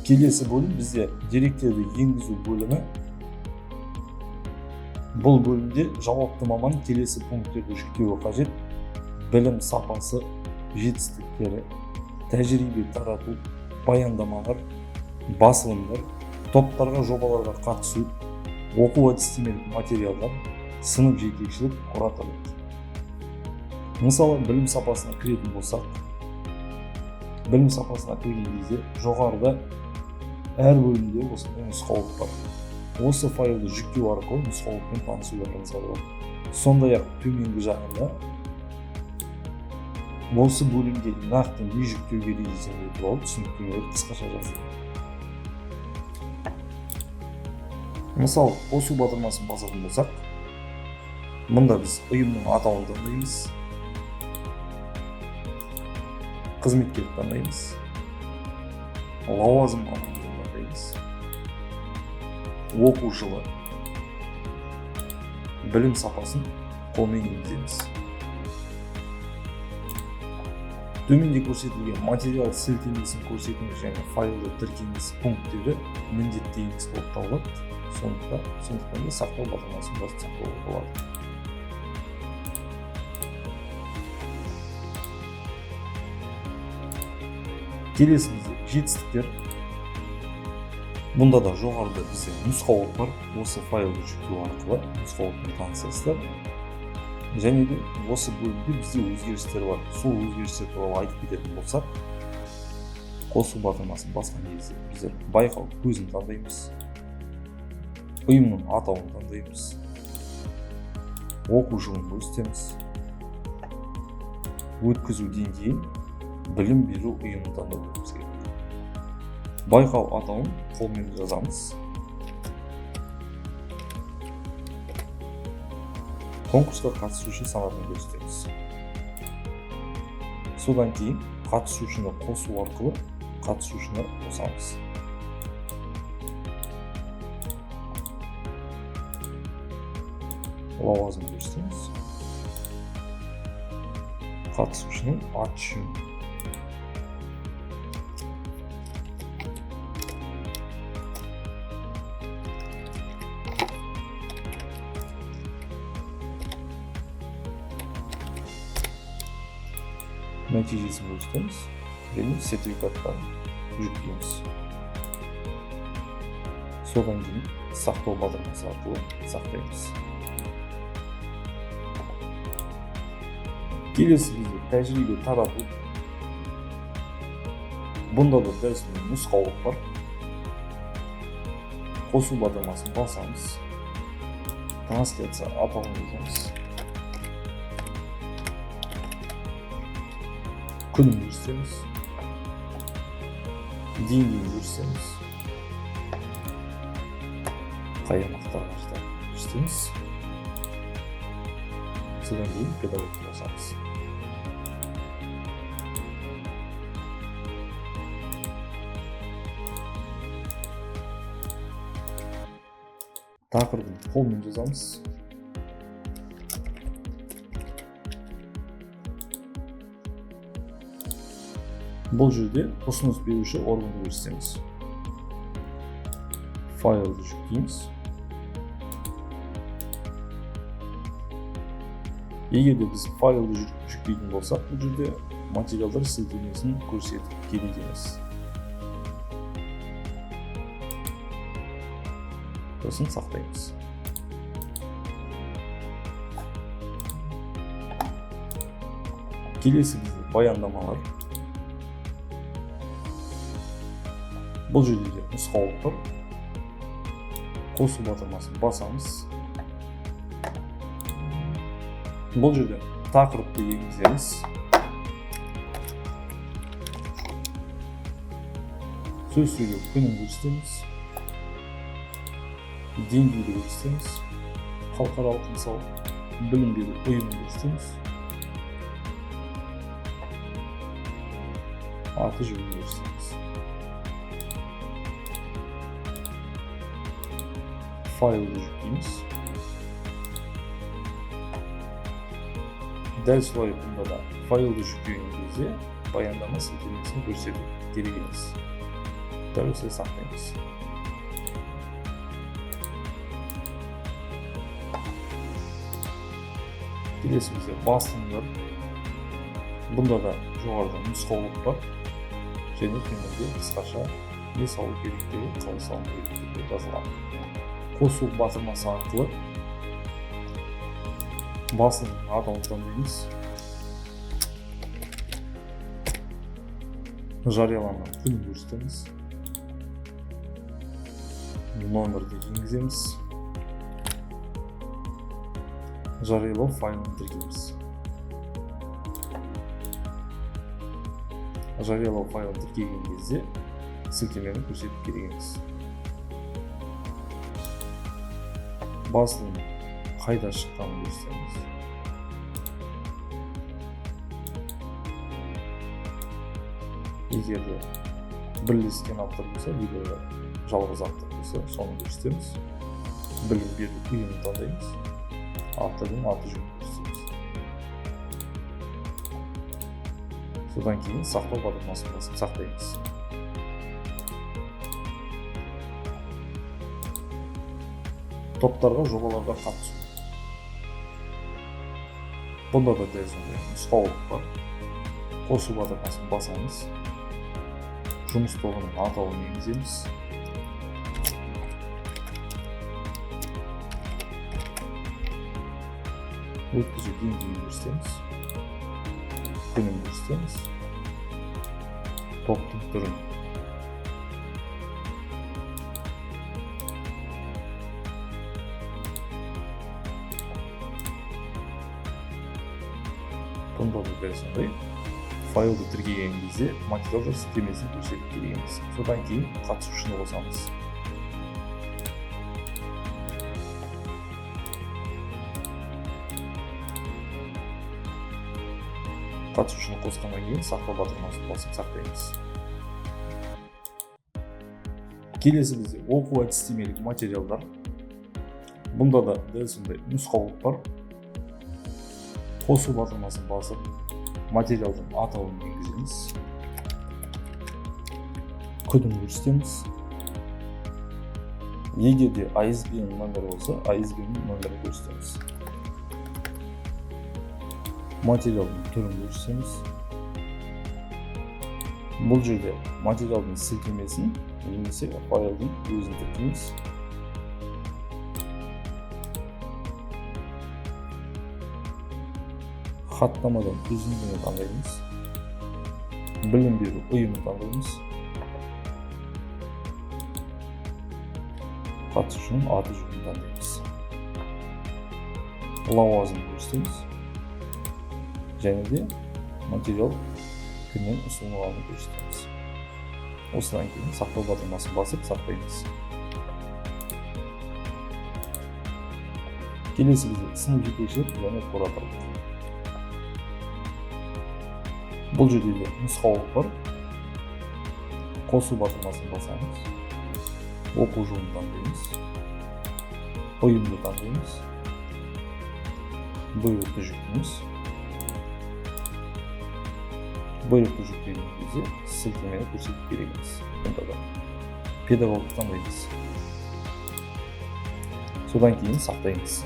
Келесі бөлім бізде деректерді енгізу бөлімі. Бұл бөлімде жауапты маман келесі пункттерді жүктеуі қажет: білім сапасы, жетістіктері, тәжірибе тарату, баяндамалар, басылымдар, топтарға, жобаларға қатысу, оқу әдістемелік материалдар, сынып жетекшілік, кураторлық. Мысалы, білім сапасына кіретін болсақ, білім сапасына кірген кезде жоғарыда әр бөлімде осындай нұсқаулық бар. Осы файлды жүктеу арқылы нұсқаулықпен танысуларыңызға болады. Сондай-ақ төменгі жағында осы бөлімге нақты не жүктеу керек екендігі туралы түсініктемелер қысқаша жазылған. Мысалы, қосу батырмасын басатын болсақ, мұнда біз ұйымның атауын таңдаймыз, қызметкерді таңдаймыз, лауазым мамандығын таңдаймыз, оқу жылы, білім сапасын қолмен енгіземіз. Төменде көрсетілген материал сілтемесін көрсетіңіз және файлды тіркеңіз пункттері міндетті емес болып табылады. Сондықтан да сақтау батырмасын басып сақтауға болады. Келесі бізде жетістіктер. Бұнда да жоғарыда бізде нұсқаулық бар. Осы файлды жүктеу арқылы нұсқаулықпен танысасыздар. Және де осы бөлімде бізде өзгерістер бар. Сол өзгерістер туралы айтып кететін болсақ, қосу батырмасын басқан кезде біздер байқау көзін таңдаймыз, ұйымның атауын таңдаймыз, оқу жылын көрсетеміз, өткізу деңгейін, білім беру ұйымын таңдауымыз керек. Байқау атауын қолмен жазамыз. Конкурсқа қатысушы санатын көрсетеміз. Содан кейін қатысушыны қосу арқылы қатысушыны қосамыз. Лауазым көрсетеміз. Қатысушының аты жөнін. Нәтижесін көрсетеміз және сертификаттарын жүктейміз. Содан кейін сақтау батырмасы арқылы сақтаймыз. Келесі бізде тәжірибе тарату. Бұнда да дәл сондай нұсқаулық бар. Қосу батырмасын басамыз. Трансляция атауын жазамыз. Күнін көрсетеміз, деңгейін көрсетеміз, қай аймақтарға көрсетеміз. Содан кейін педагогты қосамыз. Тақырыбын қолмен жазамыз. Бұл жерде ұсыныс беруші органды көрсетеміз. Файлды жүктейміз. Егер де біз файлды жүктейтін болсақ, бұл жерде материалдар сілтемесін көрсетіп керек емес. Сосын сақтаймыз. Келесі бізде баяндамалар. Бұл жерде де нұсқаулық тұр. Қосу батырмасын басамыз. Бұл жерде тақырыпты енгіземіз. Сөз сөйлеу күнін көрсетеміз. Деңгейді көрсетеміз. Халықаралық, мысалы, білім беру ұйымын көрсетеміз. Аты жөнін көрсетеміз. Файлды жүктейміз. Дәл солай бұнда да файлды жүктеген кезде баяндама сілтемесін көрсету керек емес. Дәл осылай сақтаймыз. Келесі бізде басылымдар. Бұнда да жоғарыда нұсқаулық бар және төменде қысқаша не салу керектігі, қалай салу керектігі жазылған. Қосу батырмасы арқылы басылымның атауын таңдаймыз. Жарияланған күнін көрсетеміз. Номерді енгіземіз. Жариялау файлын тіркейміз. Жариялау файлын тіркеген кезде сілтемені көрсетіп керек емес. Басылым қайда шыққанын көрсетеміз. Егер де бірлескен автор болса, либо жалғыз автор болса, соны көрсетеміз. Білім беру ұйымын таңдаймыз. Автордың аты жөнін көрсетеміз. Содан кейін сақтау батырмасын басып сақтаймыз. Топтарға, жобаларға қатысу. Бұнда да дәл сондай нұсқаулық бар. Қосу батырмасын басамыз. Жұмыс тобының атауын енгіземіз. Өткізу деңгейін көрсетеміз. Күнін көрсетеміз. Топтың түрін. Бұнда да дәл сондай. Файлды тіркеген кезде материалдар сілтемесін көрсетіп керек емес. Содан кейін қатысушыны қосамыз. Қатысушыны қосқаннан кейін сақтау батырмасын басып сақтаймыз. Келесі бізде оқу әдістемелік материалдар. Бұнда да дәл сондай нұсқаулық бар. Қосу батырмасын басып материалдың атауын енгіземіз. Күнін көрсетеміз. Егер де ISBN номері болса, ISBN номерін көрсетеміз. Материалдың түрін көрсетеміз. Бұл жерде материалдың сілтемесін немесе файлдың өзін тіркейміз. Хаттамадан үзіндіні таңдаймыз. Білім беру ұйымын таңдаймыз. Қатысушының аты жөнін таңдаймыз. Лауазымын көрсетеміз. Және де материал кімнен ұсынылғанын көрсетеміз. Осыдан кейін сақтау батырмасын басып сақтаймыз. Келесі бізде сынып жетекшілік және кураторлық. Бұл жерде де нұсқаулық бар. Қосу батырмасын басамыз. Оқу жылын таңдаймыз. Ұйымды таңдаймыз. Бұйрықты жүктейміз. Бұйрықты жүктеген кезде сілтемені көрсетіп керек емес. Бұнда да педагогты таңдаймыз. Содан кейін сақтаймыз.